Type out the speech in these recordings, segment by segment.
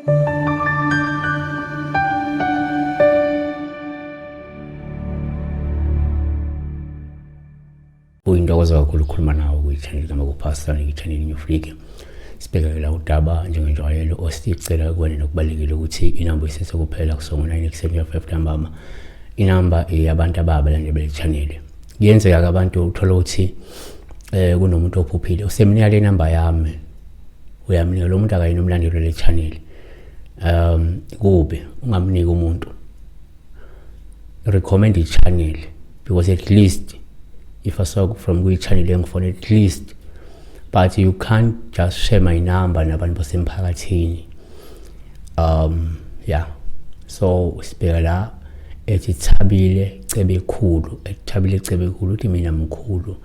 Kuyintokozo kakhulu ukukhuluma nawe kwi-channel kaMakupastor i-channel New Freak. Sibhekela udaba njengenjwayelo osicela kuwena nokubalulekile ukuthi inamba isethe kuphela kusongo 9 ekuseni kuya 5 ntambama. Inamba yabantu ababalandela bale channel. Kuyenzeka ke abantu uthola ukuthi kunomuntu ophuphile usemnika le namba yami. Uyamnika lo muntu akayena umlandeli le channel. Kube ungamniki umuntu. Recommend i-channel because at least if I saw from kwi-channel engifone at least, but you can't just share my number nabantu basemphakathini. Yeah, so sibheka la ethi Thabile Cebekhulu, eThabile Cebekhulu uthi mina mkhulu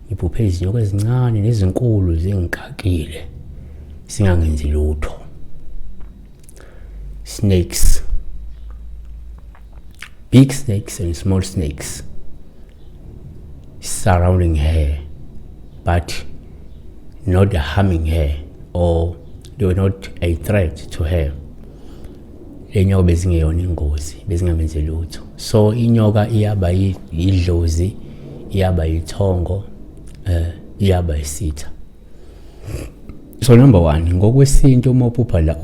ngiphuphe izinyoka ezincane nezinkulu zingikakile singangenzi lutho. Snakes, big snakes and small snakes surrounding her, but not harming her, or they were not a threat to her. Le nyoka bezingeyona ingozi, bezingamenzi lutho. So inyoka iyaba yidlozi, iyaba yithongo, iyaba isitha. So number 1, ngokwesintu uma uphupha la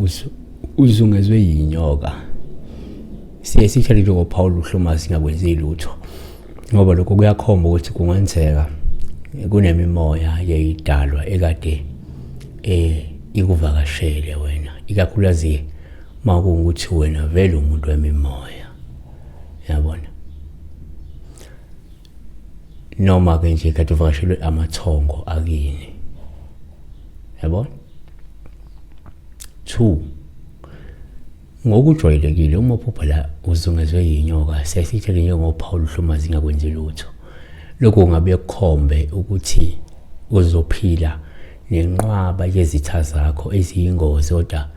uzungezwe yinyoka, siye sithele njengophawu luhluma singakwenzi lutho, ngoba lokho kuyakhomba ukuthi kungenzeka kunemimoya yeyidalwa ekade ikuvakashele wena, ikakhulukazi makungukuthi wena vele umuntu wemimoya, yabona, noma ke nje kade uvakashelwe amathongo akini, yabona. 2, ngokujwayelekile uma uphupha la uzungezwe yinyoka, siyasithele njengophawu luhluma zingakwenzi lutho. Lokhu kungabe kukhombe ukuthi uzophila nenqwaba yezitha zakho eziyingozi kodwa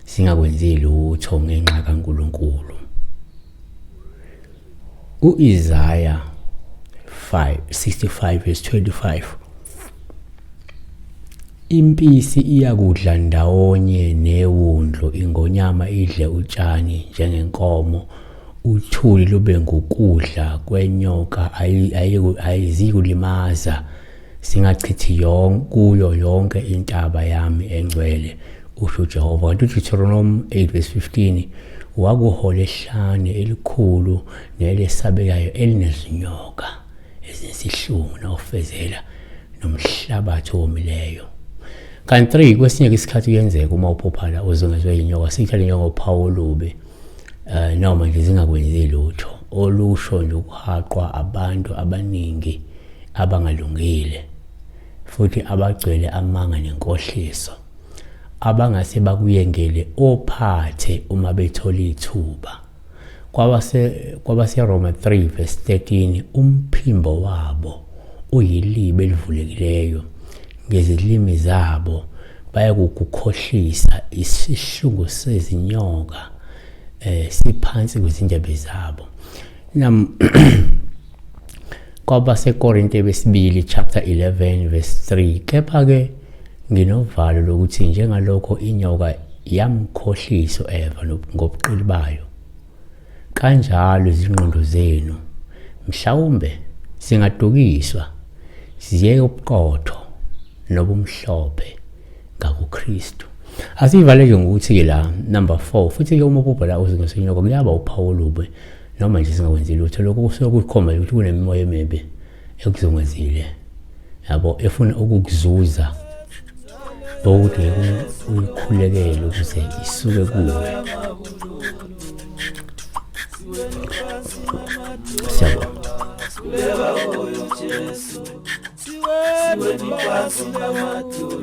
zingakwenzi lutho ngenxa kaNkulunkulu. U-Isaya 65 verse 25, impisi iyakudla ndawonye newundlu, ingonyama idle utshani njengenkomo, uthuli lube ngukudla kwenyoka, ayizikulimaza, singachithi kuyo yonke intaba yami engcwele, usho uJehova. Kanti uDeuteronomy 8 verse 15, wakuhola ehlane elikhulu nelesabekayo elinezinyoka ezinesihlungu nofezela nomhlabathi owomileyo. Kanti 3, kwesinye isikhathi kuyenzeka uma uphuphala uzungezwe yinyoka, siyithale njengophawu olubi, noma nje zingakwenzi lutho, olusho nje ukuhaqwa abantu abaningi abangalungile futhi abagcwele amanga nenkohliso, abangase bakuyengele ophathe uma bethola ithuba. KwabaseRoma 3 verse 13, umphimbo wabo uyilibe elivulekileyo, ngezilimi zabo bayakukukhohlisa, isihlungu sezinyoka siphansi kwezindebe zabo. KwabaseKorinte besibili chapter 11 verse 3, kepha-ke nginovalo lokuthi njengalokho inyoka yamkhohlisa u-Eva ngobuqili bayo, kanjalo izingqondo zenu mhlawumbe zingadukiswa ziyeke ubuqotho nobumhlophe ngakuKristu. Asivaleke ngokuthi-ke la number 4, futhi-ke uma uphupha la uzingesenyoka kuyaba uphawu olubi noma nje singakwenzi lutho. Lokho kusuke kukhomba ukuthi kunemimoya emibi ekuzungezile, yabo, efuna ukukuzuza, ukuthi uyikhulekele ukuze isuke kuwe. Siyabonga. Siweni phansi namadolo.